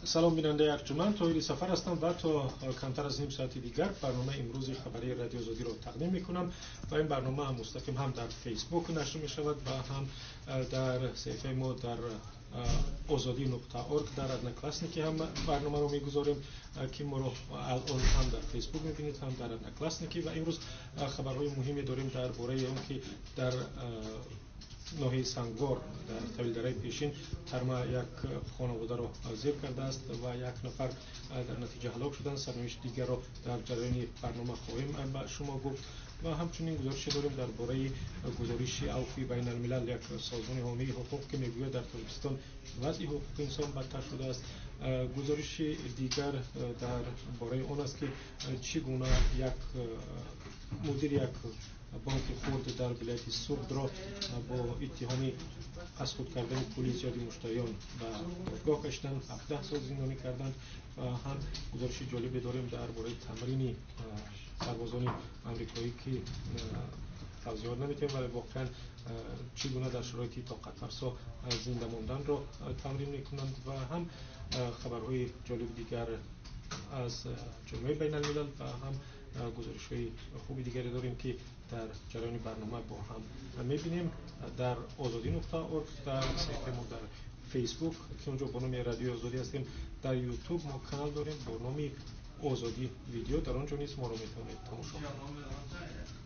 Салом, бинандаи арҷуманд, Тоҳири Сафар ҳастам ва то камтар аз ним соати дигар барномаи имрӯзи хабарии Радиои Озодиро тақдим мекунам ва ин барнома ҳам мустақим ҳам дар Фейсбук нашр мешавад ва ҳам дар саҳифаи мо дар ozodi.org, дар Одноклассники ҳам барномаро мегузорем, ки моро алон ҳам дар Фейсбук мебинед, ҳам дар Одноклассники. Ва имрӯз хабарҳои муҳиме дорем дар бораи он ки дар ноҳияи Сангвор дар Тавилдараи Пешин тарма як хонаводаро зер кардааст ва як нафар дар натиҷа ҳалок шуданд. Сарнавишти дигарро дар ҷараёни барнома хоҳем ба шумо гуфт ва ҳамчунин гузорише дорем дар бораи гузориши Афви байналмилал, як созмони ҳомии ҳуқуқ, ки мегӯяд дар Тоҷикистон вазъи ҳуқуқи инсон бадтар шудааст. Гузориши дигар дар бораи он аст, ки чӣ гуна як мудири як бонки хурд дар вилояти Суғдро бо иттиҳоми аз худ кардани пули зиёди муштариён ба додгоҳ кашиданд, 17 сол зиндонӣ карданд. Ва ҳам гузориши ҷолибе дорем дар бораи тамрини сарбозони амрикоӣ, ки тавзеҳот намедиҳем, вале воқеан чӣ гуна дар шароити тоқатфарсо зинда монданро тамрин мекунанд ва ҳам хабарҳои ҷолиби дигар аз ҷомеаи байналмилал ва ҳам гузоришҳои хуби дигаре дорем, ки дар ҷараёни барнома бо ҳам мебинем. Дар ozodi.org, дар саҳифаи мо дар Фейсбук, ки онҷо бо номи Радиои Озодӣ ҳастем, дар Ютуб мо канал дорем бо номи Озодӣ Видео, дар он ҷо низ моро метавонед тамошо кунед.